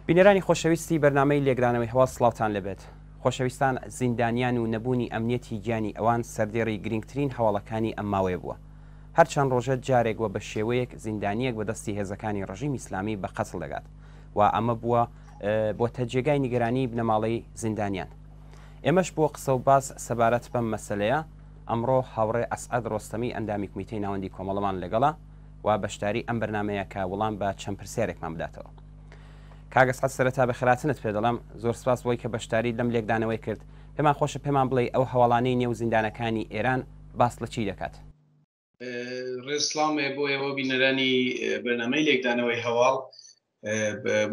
بینەرانی خۆشەویستی بەرنامەی لێکدانەوەی هەواڵ سڵاوتان لێبێت. خۆشەویستان زیندانیان و نەبوونی ئەمنیەتی گیانی ئەوان سەردێڕی گرینگترین هەواڵەکانی ئەم ماوەیە بووە. هەر چەند ڕۆژە جارێک و بە شێوەیەک زیندانییەک بە دەستی هێزەکانی ڕژیمی ئیسلامی بە قەتڵ دەگات و ئەمە بووە بۆتە جێگای نیگەرانی بنەماڵەی زیندانیان. ئێمەش بۆ قسە و باس سەبارەت بەم مەسەلەیە ئەمڕۆ هاوڕێ ئەسعەد ڕۆستەمی ئەندامی کومیتەی ناوەندی کۆمەڵەمان لەگەڵە و بەشداری ئەم بەرنامەیە کە وڵام بە چەند پرسیارێکمان بداتەوە. کاک ئەسعەد سەرەتا بەخێرهاتنت پێ دەڵێم، زۆر سپاس بۆی کە بەشداریت لەم لێکدانەوەی کرد، پێمان خۆشە پێمان بڵێی ئەو هەواڵانەی نێو زیندانەکانی ئێران باس لە چی دەکات؟ ڕێز سڵاوم هەیە بۆ ئێوە بینەرانی بەرنامەی لێکدانەوەی هەواڵ.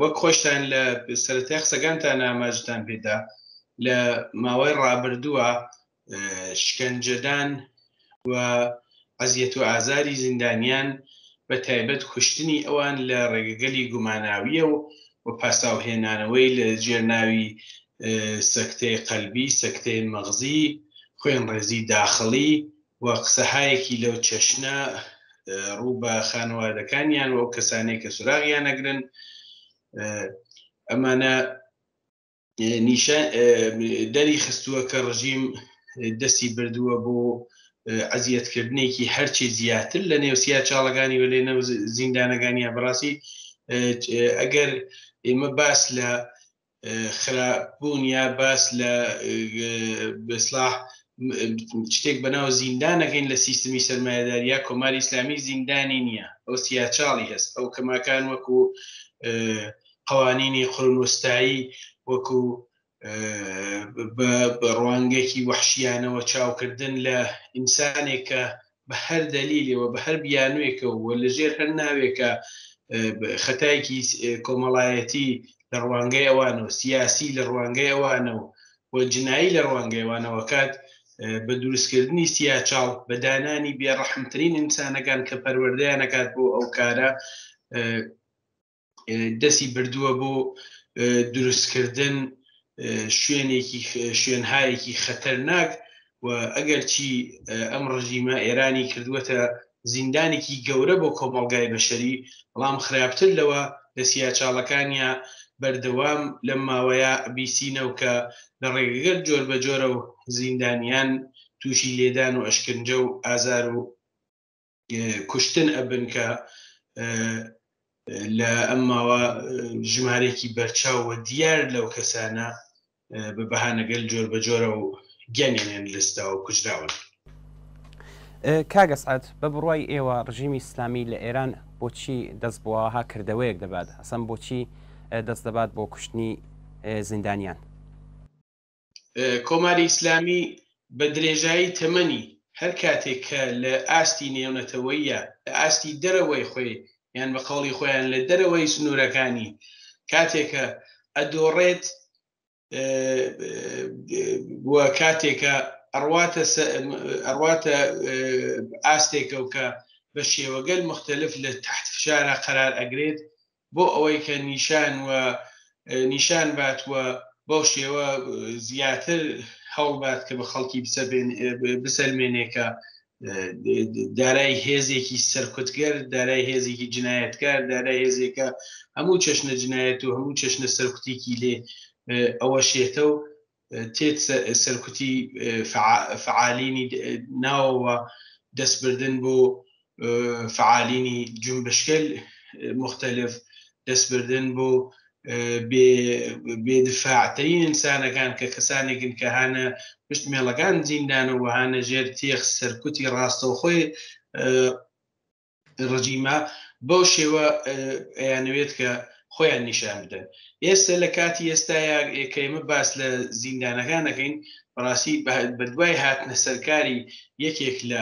وەک خۆشتان لە سەرەتای قسەکانتان ئاماژەتان پێدا لە ماوەی ڕابردووە شکەنجەدان و ئەزیەت و ئازاری زیندانیان بە تایبەت کوشتنی ئەوان لە ڕێگەگەلی گوماناوییە و و پاساوهێنانەوەی لە ژێر ناوی سەکتەی قەلبی، سەکتەی مەغزی، خوێنڕێزی داخڵی و قسەهایەکی لەو چەشنە ڕوو بە خانەوادەکانیان و ئەو کەسانەی کە سوراغیان ئەگرن ئەمانە نیشان دەری خستووە کە ڕژیم دەستی بردووە بۆ ئەزیەتکردنێکی هەرچی زیاتر لە نێو سیاچاڵەکانی و لێ نێو زیندانەکانیان بەڕاستی ئەگەر ئێمە باس لە خراپبوون یا باس لە بەسلاح شتێک بەناو زیندانەکەین لە سیستمی سەرمایەداری یا کۆماری ئیسلامی زیندانی نییە ئەو سیاچاڵی هەست ئەو کەماکان وەکو قوانینی قرونوستایی وەکو بە ڕوانگەکی وەحشیانەوە چاوکردن لە ئینسانێک کە بە هەر دەلیلێ و بە هەر بیانووێکەوە و لە ژێر هەر ناوێکە خەتایەکی کۆمەڵایەتی لە ڕوانگەی ئەوانەوە، سیاسی لە ڕوانگەی ئەوانەوە و جنایی لە ڕوانگەی ئەوانەوە کات بە دروستکردنی سیاچاڵ، بە دانانی بێڕەحمترین ئینسانەکان کە پەروەردەیان ئەکات بۆ ئەو کارە، دەستی بردووە بۆ دروستکردن شوێنێکی شوێنهایەکی خەتەرناک و ئەگەرچی ئەم ڕژیمە ئێرانی کردووەتە زیندانێکی گەورە بۆ کۆمەڵگای بەشەری، بەڵام خراپتر لەوە لە سیاچاڵەکانیا بەردەوام لەم ماوەیە بیسینەو کە لە ڕێگەگەل جۆربەجۆرەو زیندانیان تووشی لێدان و ئەشکنجە و ئازار و کوشتن ئەبن کە لە ئەم ماوە ژمارێکی بەرچاو و دیار لەو کەسانە بە بەهانەگەل جۆر بە جۆرە و گیانیانیان لەدەستداوە و کوژراون. کاک ئەسعەد، بە بڕوای ئێوە ڕژیمی ئیسلامی لە ئێران بۆچی دەست بۆ وەها کردەوەیەک دەبات؟ ئەسڵەن بۆچی دەست دەبات بۆ کوشتنی زیندانیان؟ کۆماری ئیسلامی بە درێژایی تەمەنی هەر کاتێک کە لە ئاستی نێونەتەوەییا، لە ئاستی دەرەوەی خۆی یان بە قەوڵی خۆیان لە دەرەوەی سنوورەکانی کاتێکە ئەدۆڕێت و کاتێکە ئەڕواتە ئەڕواتە ئاستێکە و کە بە شێوەگەل مختلف لە تحت فشارە قەرار ئەگرێت بۆ ئەوەی کە نیشان و نیشان بات و بەو شێوە زیاتر هەوڵ بات کە بە خەڵکی بسەلمێنێ کە دارای هێزێکی سەرکوتگەر، دارای هێزێکی جنایەتکار، دارای هێزێکە هەموو چەشنە جنایەت و هەموو چەشنە سەرکوتێکی لێ ئەوەشێتە و تێت سەرکوتی فەعالینی ناوەوە دەستبردن بۆ فەعالینی جونبشگەل مختلف دەستبردن بۆ بێدفاعترین ئینسانەکان کە کەسانێکن کە هانە پشت مێڵەکان زیندانەوە هانە ژێر تێخ سەرکوتی ڕاستەوخۆی ڕژیمە بەو شێوە ئەیانەوێت کە خۆیان نیشان بدەن ئێستا لە کاتی ئێستایا کە ئێمە باس لە زیندانەکان دەکەین بەڕاستی بە دوای هاتنە سەرکاری یەکێک لە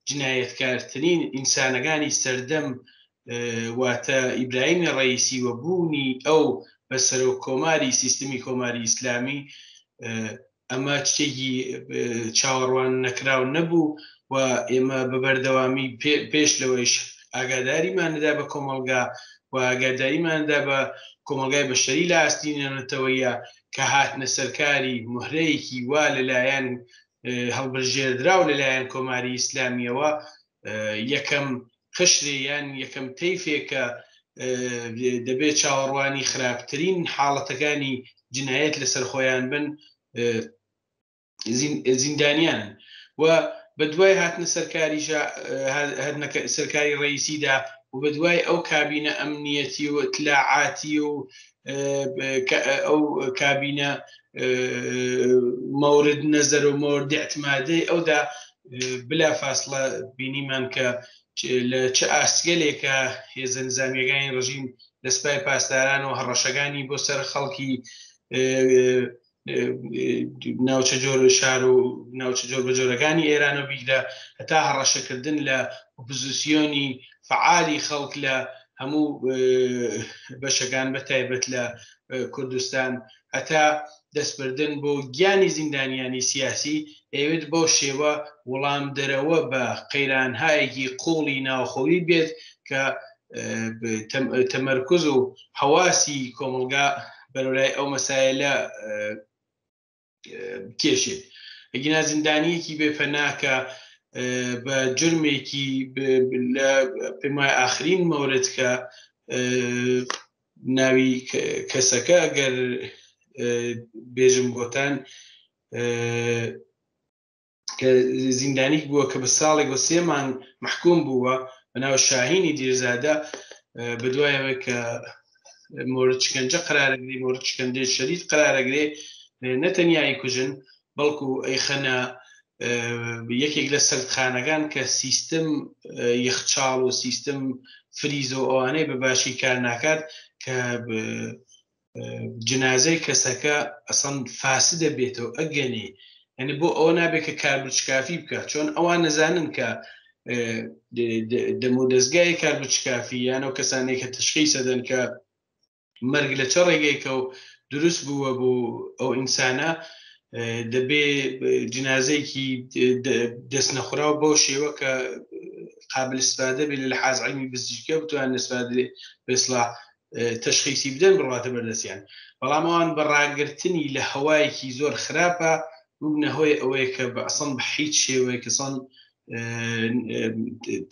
جنایەتکارترین ئینسانەکانی سەردەم واتە ئیبراهیمی ڕەئیسی و بوونی ئەو بە سەرۆک کۆماری سیستمی کۆماری ئیسلامی ئەمە شتێکی چاوەڕوان نەکراو نەبوو و ئێمە بە بەردەوامی پێش لەوەیش ئاگاداریماندا بە کۆمەڵگا و ئاگاداریماندا بە کۆمەڵگای بەشەری لە ئاستی نێونەتەوەیە کە هاتنە سەرکاری مهرەیەکی وا لەلایەن هەڵبژێردراو لەلایەن کۆماری ئیسلامیەوە یەکەم قشرێ یان یەکەم تەیفێکە. دەبێت چاوەڕوانی خراپترین حاڵەتەکانی جنایەت لەسەر خۆیان بن زیندانیانن و بە دوای هاتنە سەرکاریشا هاتنە سەرکاری ڕئیسیدا و بە دوای ئەو کابینە ئەمنیەتی و ئیتلاعاتی و ئەو کابینە مورد نەزەر و مورد اعتمادەی ئەودا بلا فاصلە بینیمان کە لە چ ئاستگەلێکە هێزە نزامیەکانی ڕژیم لە سپای پاسداران و هەڕەشەکانی بۆ سەر خەڵکی ناوچە جۆر شار و ناوچە جۆر بە جۆرەکانی ئێران و بیگرە هەتا هەڕەشەکردن لە ئۆپۆزیسیۆنی فعالی خەڵک لە هەموو بەشەکان بە تایبەت لە کوردستان هەتا دەستبردن بۆ گیانی زیندانیانی سیاسی ئەیەوێت بەو شێوە وڵام دەرەوە بە قەیرانهایەکی قوڵی ناوخۆیی بێت کە تەمەرکز و حەواسی کۆمەڵگا بەرەولای ئەو مەسایلە بکێشێت. ئەگینا زیندانیەکی بێ پەنا کە بە جرمێکی لە پێم وایە ئاخرین مەورد کە ناوی کەسەکە ئەگەر بێژم بۆتان کە زیندانیک بووە کە بە ساڵێک بە سێ مانگ محکوم بووە بە ناو شاهینی دیرزادە بە دوایەوەی کە مۆرد شکەنجە قرارەگری مۆرد شکەنجەی شەدید قرارەگرێ نەتەنیایی کوژن بەڵکو ئەیخەنە یەکێک لە سەردخانەکان کە سیستم یەخچاڵ و سیستم فریز و ئەوانەی بە باشی کار ناکات کە جنازەی کەسەکە ئەسەن فاسدە بێتەوە ئەگەنێ یعنی بۆ ئەوە نابێت کە کاربچکافی بکە چۆن ئەوان نەزانن کە دەم و دەستگای کاربچکافی یان ئەو کەسانێک کە تشخیص دەن کە مەرگ لە چە ڕێگەیەکە و دروست بووە بۆ ئەو ئینسانە دەبێ جنازەیەکی دەست نەخوراو بەو شێوە کە قابل استفادە بێ لە لحاظ علمی پزیشکە بتوان استفادە بەسڵا تەشخیسی بدەن بڕاتە بەردەستیان بەڵام ئەوان بە ڕاگرتنی لە هەوایەکی زۆر خراپە ببنە هۆی ئەوەیە کە بە ئەسڵ بە هیچ شێوەیەک ئەسڵ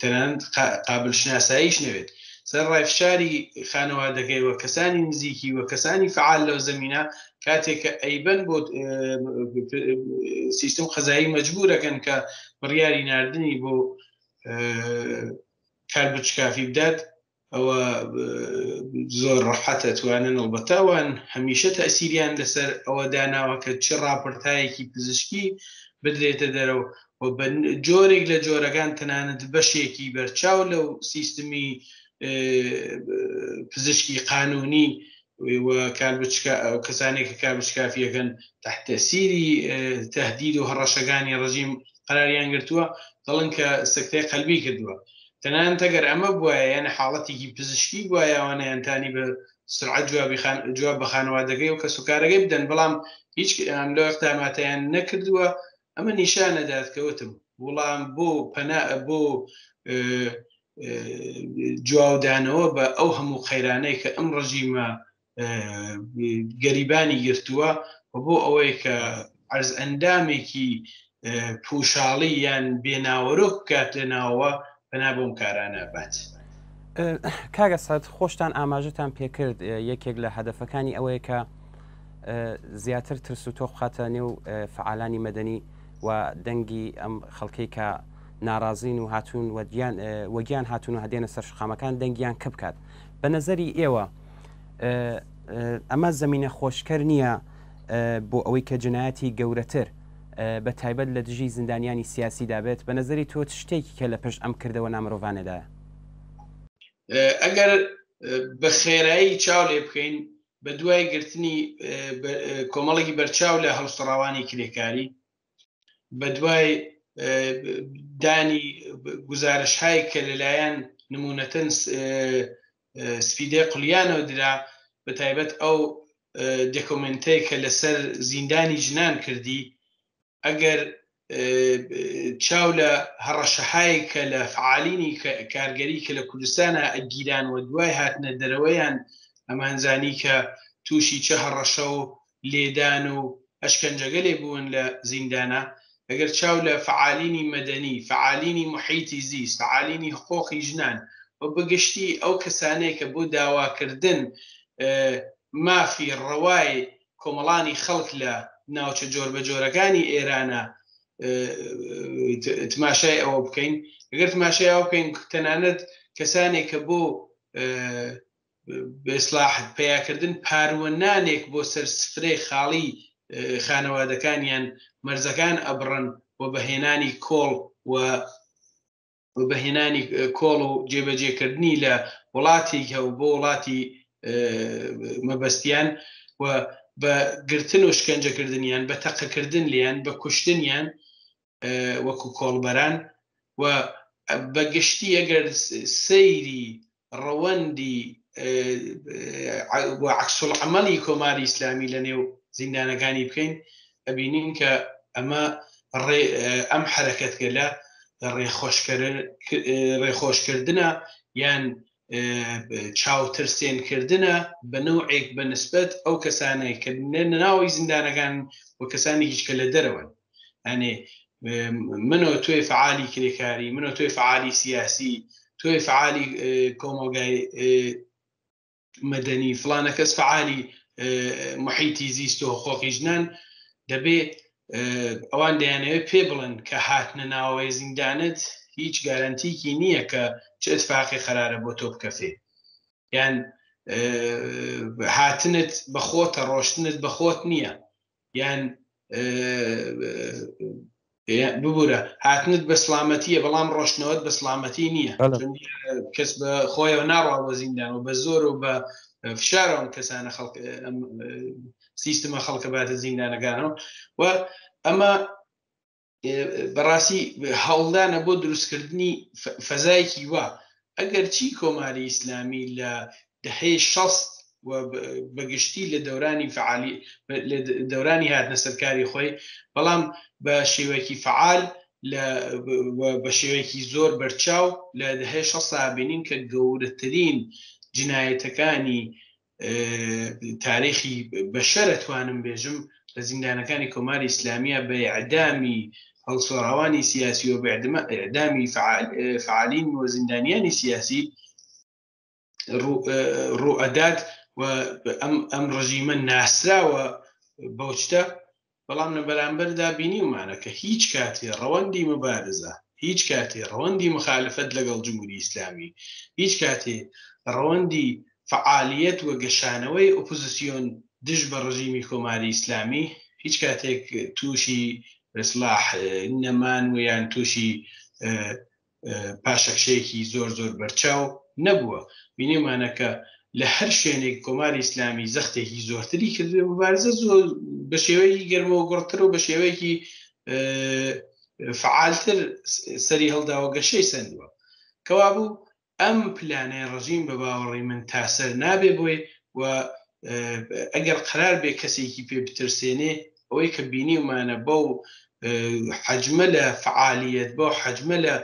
تەنانەت قابل شناساییش نەوێت سەر ڕای فشاری خانەوادەکەی و کەسانی نزیکی و کەسانی فعال لەو زمینە کاتێک کە ئەیبەن بۆ سیستم قەزایی مەجبورەکەن کە بڕیاری ناردنی بۆ کاربچکافی بدات ئەوە زۆر ڕەحەت ئەتوانن ئەڵبەتە ئەوان هەمیشە تەئسیریان لەسەر ئەوە داناوە کە چ ڕاپۆرتایەکی پزیشکی بدرێتە دەرەوە و بە جۆرێک لە جۆرەکان تەنانەت بەشێکی بەرچاو لەو سیستمی پزیشکی قانونی و کەسانێک کە کاربچکافیەکەن تحت تەسیری تهدید و هەڕەشەکانی ڕژیم قەراریان گرتووە دەڵن کە سەکتەی قەلبی کردووە تەنانەت ئەگەر ئەمە بوایە یانە حاڵەتێکی پزیشکی بوایە ئەوانەیان تانی بە سرعەت جوابی خان جواب بە خانەوادەکەی و کەسوکارەکەی بدەن بەڵام هیچ لەو اقداماتیان نەکردووە ئەمە نیشان نەدات کە وتم وڵام بۆ پەنا بۆ جوابدانەوە بە ئەو هەموو قەیرانەی کە ئەم ڕژیمە گەریبانی گرتووە و بۆ ئەوەی کە عەرز ئەندامێکی پوشاڵی یان بێناوەرۆک بکات لە ناوەوە پەنا بۆم کارانە بات. کاک ئەسعەد خۆشتان ئاماژەتان پێکرد یەکێک لە هەدەفەکانی ئەوەیە کە زیاتر ترس و تۆق بخاتە نێو فعالانی مەدەنی و دەنگی ئەم خەڵکەی کە ناڕازین و هاتوون وەگیان هاتوون و هەدێنە سەر شقامەکان دەنگیان کپ بکات بە نەزەری ئێوە ئەمە زمینە خۆشکەر نییە بۆ ئەوەی کە جنایەتی گەورەتر بە تایبەت لە دژی زیندانیانی سیاسیدا بێت بە نەزەری تۆ شتێکی کە لە پشت ئەم کردەوە نامرۆڤانەدایە؟ ئەگەر بە خێرایی چاو لێ بکەین بە دوای گرتنی کۆمەڵێکی بەرچاو لە هەڵسوڕاوانی کرێکاری بە دوای دانی گوزارشهای کە لەلایەن نمونەتەن سپیدەی قلیانەوە درا بە تایبەت ئەو دێکۆمێنتەی کە لەسەر زیندانی ژنان کردی ئەگەر چاو لە هەڕەشەهای کە لە فعالینی کارگەری کە لە کوردستانە ئەگیران و دوای هاتنە دەرەوەیان ئەمانزانی کە تووشی چه هەڕەشە و لێدان و ئەشکەنجەگەلێ بوون لە زیندانا، ئەگەر چاو لە فەعالینی مەدەنی، فەعالینی موحیتی زیست، فەعالینی حقوقی ژنان و بەگشتی ئەو کەسانەی کە بۆ داواکردن مافی ڕەوای کۆمەڵانی خەڵک لە ناوچە جۆربەجۆرەکانی ئێرانە تماشای ئەوە بکەین، ئەگەر تماشای ئەوە بکەین تەنانەت کەسانێک کە بۆ بەئیسلاح پەیاکردن پاروە نانێک بۆ سەر سفرەی خاڵی خانەوادەکانیان مەرزەکان ئەبڕن و بە هێنانی کۆڵ و بە هێنانی کۆڵ و جێبەجێکردنی لە وڵاتێک و بۆ وڵاتی مەبەستیان و بە گرتن و شکەنجەکردنیان بە تەقەکردن لیان بە کوشتنیان وەکو کۆڵبەران و بە گشتی ئەگەر سەیری ڕەوەندی و عەکسولعەمەلی کۆماری ئیسلامی لە نێو زیندانەکانی بکەین ئەبینین کە ئەمە ئەم حەرەکەتگەلە ڕێخۆشکردنە یان چاوترسێنکردنە بە نەوعێک بە نسبەت ئەو کەسانەی کە ناوی زیندانەکان و کەسانێکیش کە لە دەرەوەن. یانێ من و تۆی فعالی کرێکاری، من و تۆی فعالی سیاسی، تۆی فعالی کۆمەڵگای مەدەنی، فڵانە کەس فعالی محیتی زیست و حقوقی ژنان، دەبێ ئەوان دەیانەوێت پێ بڵێن کە هاتنە ناوەوەی زیندانت هیچ گارانتیکی نییە کە چ ئتفاقی قەرارە بۆ تۆ بکەفێ، یان هاتنت بە خۆتە ڕۆشتنت بە خۆت نییە، یان ببورە هاتنت بە سلامەتیە بەڵام ڕۆشتنەوەت بە سلامەتی نییە. کەس بە خۆیەوە ناڕوا بە زیندان و بە زۆر و بە فشارەوە ئەم کەسانە خەڵک سیستمە خەڵکە باتە زیندانەکانەوە و ئەمە بەڕاستی هەوڵدانە بۆ دروستکردنی فەزایەکی وا ئەگەر چی کۆماری ئیسلامی لە دەهەی 60 و بەگشتی لە دەورانی فعالی لە دەورانی هاتنە سەرکاری خۆی، بەڵام بە شێوەیەکی فعال لە بە شێوەیەکی زۆر بەرچاو لە دەهەی 60 بینین کە گەورەترین جنایەتەکانی تاریخی بەشەر ئەتوانم بێژم لە زیندانەکانی کۆماری ئیسلامیە بە ئیعدامی هەڵسوڕاوانی سیاسی و بە ئیعدامی فعالین و زیندانیانی سیاسی ڕوئەدات و ئەم ڕژیمە ناسراوە بەو شتە. بەڵام لە بەرامبەردا بینیومانە کە هیچ کاتێ ڕەوەندی موبارزە، هیچ کاتێ ڕەوەندی موخالفەت لەگەڵ جمهوری ئیسلامی، هیچ کاتێ ڕەوەندی فەعالیەت و گەشانەوەی ئۆپۆزسیۆن دژ بە ڕژیمی کۆماری ئیسلامی هیچ کاتێک تووشی ئیسلاح نەمان و یان تووشی پاشەکشەیەکی زۆر زۆر بەرچاو نەبووە. بینیومانە کە لە هەر شوێنێک کۆماری ئیسلامی زەختێکی زۆرتری کردوێ مبارزە زۆر بە شێوەیەکی گەرمەوە گوڕتر و بە شێوەیەکی فعالتر سەری هەڵداوە گەشەی سەندووە. کەوابوو ئەم پلانەی ڕژیم بە باوەڕی من تا سەر نابێ بۆی و ئەگەر قەرار بێ کەسێکی پێ بترسێنێ ئەوەی کە بینیومانە بەو حەجمە لە فەعالیەت بەو حەجمە لە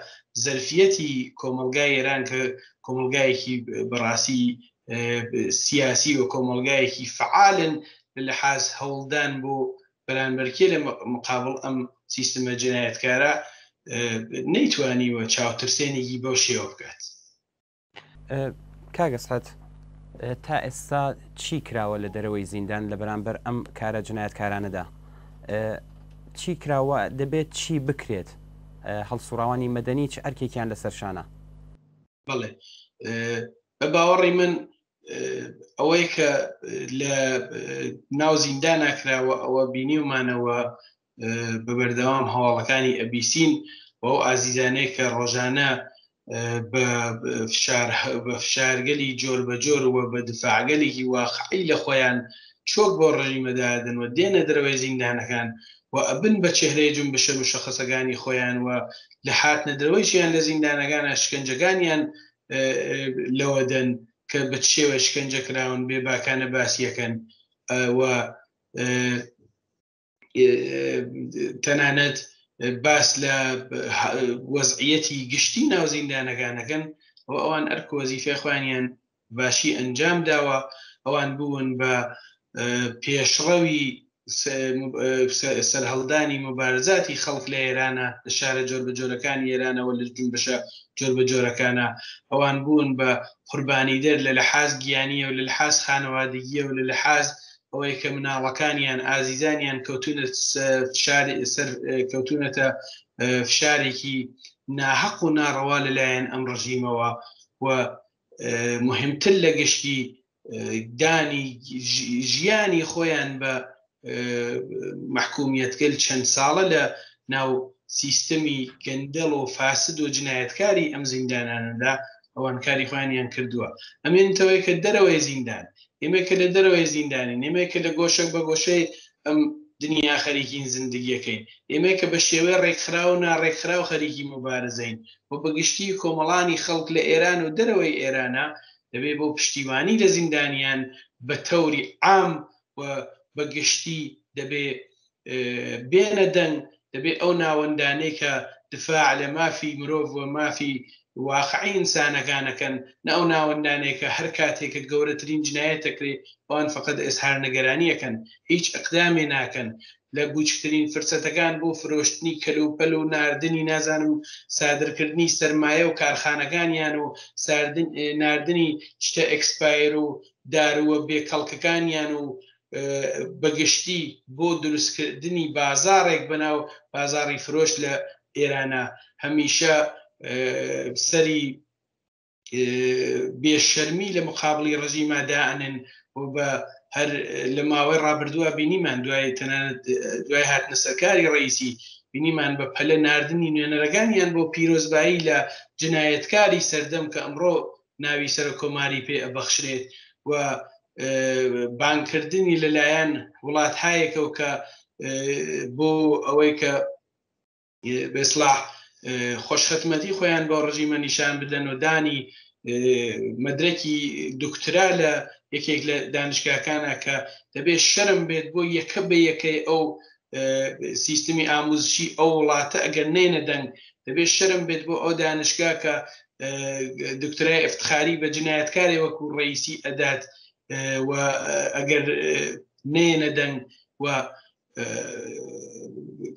زەرفیەتی کۆمەڵگای ئێران کە کۆمەڵگایەکی بەڕاستی سیاسی و کۆمەڵگایەکی فەعالن لە لەحاز هەوڵدان بۆ بەرانبەرکێ لە مقابڵ ئەم سیستمە جنایەتکارە نەیتوانیوە چاوترسێنێکی بەو شێوە بکات. کاک ئەسعەد تا ئێستا چی کراوە لە دەرەوەی زیندان لە بەرامبەر ئەم کارە جنایەتکارانەدا؟ چی کراوە دەبێت چی بکرێت؟ هەڵسوڕاوانی مەدەنی چ ئەرکێکیان لەسەر شانە؟ بەڵێ بە باوەڕی من ئەوەی کە لە ناو زیندانا کراوە ئەوە بینیومانەوە بە بەردەوام هەواڵەکانی ئەبیسین و ئەو ئازیزانەی کە ڕۆژانە بە فشار بە فشارگەلی جۆر بە جۆر و بە دفاعگەلێکی واقعی لە خۆیان چۆک بۆ ڕژیمە دادەن و دێنە دەرەوەی زیندانەکان و ئەبن بە چهرەی جونبشە مشەخەسەکانی خۆیان و لە هاتنە دەرەوەیشیان لە زیندانەکانە شکەنجەکانیان لەوە دەن کە بە چ شێوە شکەنجە کراون بێ باکانە باسیەکەن و تەنانەت باس لە وەزعیەتی گشتی ناو زیندانەکانەکەن و ئەوان ئەرک وەزیفەی خۆیانیان باشی ئەنجام داوە، ئەوان بوون بە پێشڕەوی سەرهەڵدانی موبارزاتی خەڵک لە ئێرانە، لە شارە جۆربەجۆرەکانی ئێرانەوە لە جونبشە جۆربەجۆرەکانە ئەوان بوون بە قوربانیدەر لە لەحاز گیانیە و لە لەحاز خانەوادگیە و لە لەحاز ئەوەی کە مناڵەکانیان ئازیزانیان کەوتونە فشاری سەر کەوتونەتە فشارێکی ناهەق و ناڕەوا لەلایەن ئەم ڕژیمەوە و مهمتر لە گشتی دانی ژیانی خۆیان بە مەحکومیەتگەل چەند ساڵە لە ناو سیستەمی گەندەڵ و فاسد و جنایەتکاری ئەم زیندانانەدا ئەوان کاری خۆیانیان کردووە. ئەمێنتەوەی کە دەرەوەی زیندان، ئێمە کە لە دەرەوەی زیندانین، ئێمە کە لە گۆشەک بە گۆشەی ئەم دنیا خەریکین زندگیەکەین، ئێمە کە بە شێوەی ڕێکخراو و ناڕێکخراو خەریکی موبارزەین و بە گشتی کۆمەڵانی خەڵک لە ئێران و دەرەوەی ئێرانە دەبێ بۆ پشتیوانی لە زیندانیان بە تەوری عام و بە گشتی دەبێ بێنە دەنگ، دەبێ ئەو ناوەندانەی کە دفاع لە مافی مرۆڤ و مافی واقعی ئینسانەکان ئەکەن، نە ئەو ناوەندانەی کە هەر کاتێ کە گەورەترین جنایەت ئەکرێ ئەوان فەقەت ئێزهار نگەرانی ئەکەن، هیچ ئقدامێ ناکەن، لە بووچکترین فرسەتەکان بۆ فرۆشتنی کەلوپەل و ناردنی نازانم سادرکردنی سەرمایە و کارخانەکانیان و ساردن ناردنی شتە expire و دارووە بێ کەڵکەکانیان و بەگشتی بۆ دروستکردنی بازاڕێک بەناو بازاڕی فرۆش لە ئێرانە هەمیشە سەری بێشەرمی لە مقابلی ڕژیما دائەنن و بە هەر لە ماوەی ڕابردووە بینیمان دوای تەنانەت دوای هاتنە سەرکاری ڕئیسی بینیمان بە پەلە ناردنی نوێنەرەکانیان بۆ پیرۆزبایی لە جنایەتکاری سەردەم کە ئەمڕۆ ناوی سەرۆککۆماری پێ ئەبەخشرێت و بانگکردنی لەلایەن وڵاتهایەکەوە کە بۆ ئەوەی کە بەسلاح خۆشخەتمەتی خۆیان بۆ ڕژیمە نیشان بدەن و دانی مەدرەکی دکترا لە یەکێک لە دانیشگاکانە کە دەبێت شەرم بێت بۆ یەکە بە یەکەی ئەو سیستمی ئاموزشی ئەو وڵاتە ئەگەر نێنە دەنگ دەبێت شەرم بێت بۆ ئەو دانشگا کە دکترای ئفتخاری بە جنایەتکارێ وەکو ڕئیسی ئەدات و ئەگەر نێنە دەنگ و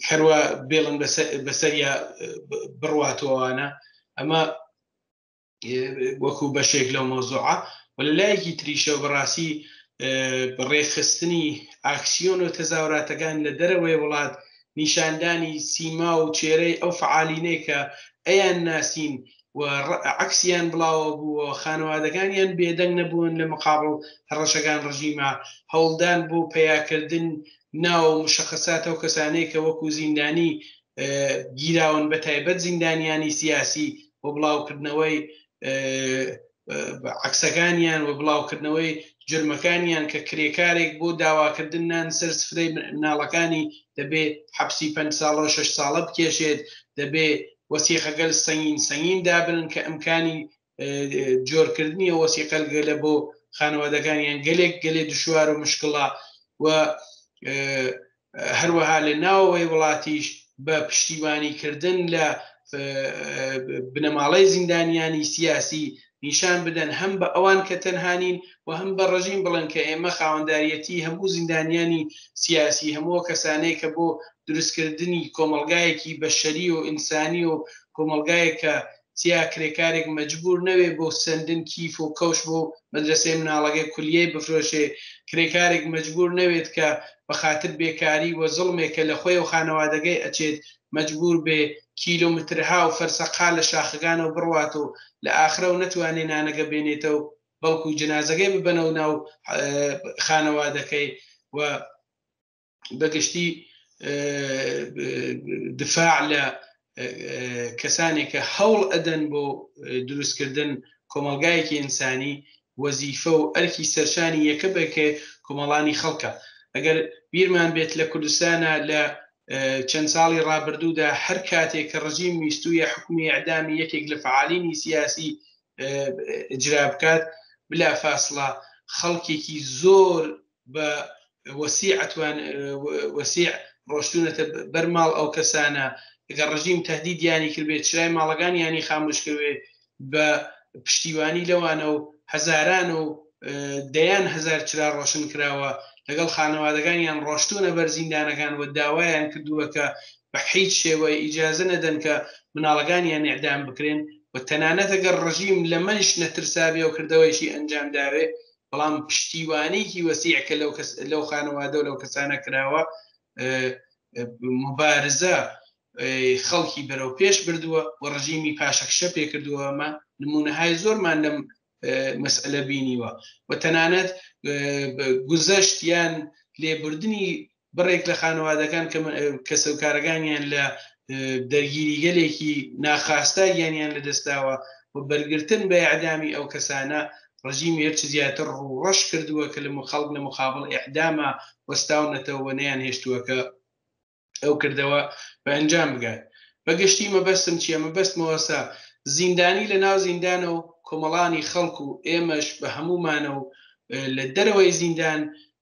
هەروە بێڵن بەسەریا بڕواتەوەوانە ئەمە وەکو بەشێک لەو مەوزوعە و لە لایەکی تریشەوە بەڕاستی ڕێکخستنی ئاکسیۆن و تەزاوراتەکان لە دەرەوەی وڵات نیشاندانی سیما و چێرەی ئەو فعالینەی کە ئەیان ناسین و عکسیان بڵاوە بووە خانەوادەکانیان بێدەنگ نەبوون لە مقابڵ هەڕەشەکان ڕژیمە هەوڵدان بۆ پەیاکردن ناو و مشخصات ئەو کەسانەی کە وەکو زیندانی گیراون بە تایبەت زیندانیانی سیاسی و بڵاوکردنەوەی عکسەکانیان و بڵاوکردنەوەی جرمەکانیان کە کرێکارێک بۆ داواکردن نان سەر سفرەی مناڵەکانی دەبێ حەپسی پێ ساڵە و شش ساڵە بکێشێت دەبێ وەسیقەگەل سەنگین سەنگین دابنن کە ئەمکانی جۆرکردنی ئەو وەسیقەلگەلە بۆ خانەوادەکانیان گەلێک گەلێ دشوار و مشکڵە و هەروەها لە ناوەوەی وڵاتیش بە پشتیوانی کردن لە بنەماڵەی زیندانیانی سیاسی نیشان بدەن هەم بە ئەوان کە تەنهانین و هەم بە ڕژیم بڵێن کە ئێمە خاوەنداریەتی هەموو زیندانیانی سیاسی هەموو کەسانەی کە بۆ دروستکردنی کۆمەڵگایەکی بەشەری و ئینسانی و کۆمەڵگایەک کە تیا کرێکارێک مەجبور نەوێ بۆ سەندن کیف و کەوش بۆ مەدرەسەی مناڵەکەی کولیەی بفرۆشێ، کرێکارێک مەجبور نەوێت کە بە خاتر بێکاری و زوڵمێک کە لە خۆی و خانەوادەگەی ئەچێت مەجبور بێ کیلۆمترها و فەرسەقها لە شاخەکانەوە بڕوات و لە ئاخرەو نەتوانێ نانەکە بێنێتەو بەڵکو جەنازەکەی ببەنەوە ناو خانەوادەکەی و بەگشتی دفاع لە کەسانێک کە هەوڵ ئەدەن بۆ دروستکردن کۆمەڵگایەکی ئینسانی وەزیفە و ئەرکی سەرشانی یەکە بەکە کۆمەڵانی خەڵکە ئەگەر بیرمان بێت لە کوردستانە لە چەند ساڵی ڕابردوودا هەر کاتێک کە ڕژیم ویستویە حکومی ئەعدامی یەکێک لە فعالینی سیاسی ئجرا بکات بلا فاصلە خەڵکێکی زۆر بە وەسیع ئەتوان وەسیع ڕۆشتونەتە بەر ماڵ ئەو کەسانە گەر ڕژیم تهدیدیانی کردبێت چرای ماڵەکانیانی خاموش کردبێ بە پشتیوانی لەوانە و هەزاران و دەیان هەزار چرا ڕۆشن کراوە لەگەڵ خانەوادەکانیان ڕۆشتونە بەر زیندانەکان و داوایان کردووە کە بە هیچ شێوەی ئیجازە نەدەن کە مناڵەکانیان ئیعدام بکرێن. و تەنانەت ئەگەر ڕژیم لەمەش نەترسابێ و کردەوەیشی ئەنجام داوێ، بەڵام پشتیوانیکی وەسیع کە لەو کەس لەو خانەوادە و لەو کەسانە کراوە مبارزە خەڵکی بەرەو پێش بردووە و ڕژیمی پاشەکشە پێکردووە. ئەمە نمونەهای زۆرمان لەم مەسئلە بینیوە و تەنانەت گوزەشت یان لێبوردنی بڕێک لە خانەوادەکان کە کەسەوکارەکانیان لە دەرگیریگەلێکی ناخواستە گیانیان لەدەستداوە و بەرگرتن بە ئیعدامی ئەو کەسانە ڕژیمی هەرچ زیاتر ڕووڕەش کردووە کە لە خەڵک لە مقابڵ ئیعداما وەستاونەتەوە و نەیانهێشتووە کە ئەو کردەوە بە ئەنجام بگات. بە گشتی مەبەستم چییە؟ مەبەستم ئەوەسە زیندانی لە ناو زیندانە و کۆمەڵانی خەڵک و ئێمەش بە هەموومانە و لە دەرەوەی زیندان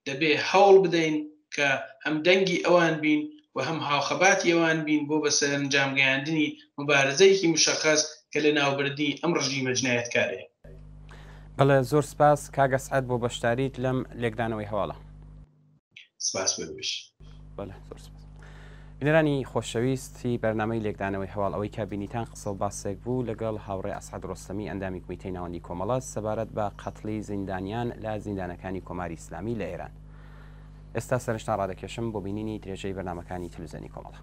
دەبێ هەوڵ بدەین کە هەم دەنگی ئەوان بین و هەم هاوخەباتی ئەوان بین بۆ بە سەرەنجام گەیاندنی موبارزەیەکی مشەخەس کە لەناوبردنی ئەم ڕژیمە جنایەتکارەیە. بەڵێ زۆر سپاس کاک ئەسعەد بۆ بەشداریت لەم لێکدانەوەی هەواڵە. سپاس بۆ ئێوەش. بەڵێ زۆر سپاس. بینەرانی خۆشەویستی بەرنامەی لێکدانەوەی هەواڵ ئەوەی کە بینیتان قسە و باسێک بوو لەگەڵ هاوڕێ ئەسعەد ڕۆستەمی ئەندامی کومیتەی ناوەندی کۆمەڵە سەبارەت بە قەتڵی زیندانیان لە زیندانەکانی کۆماری ئیسلامی لە ئێران. ئێستا سەرنجتان ڕادەکێشم بۆ بینینی درێژەی بەرنامەکانی تلویزیۆنی کۆمەڵە.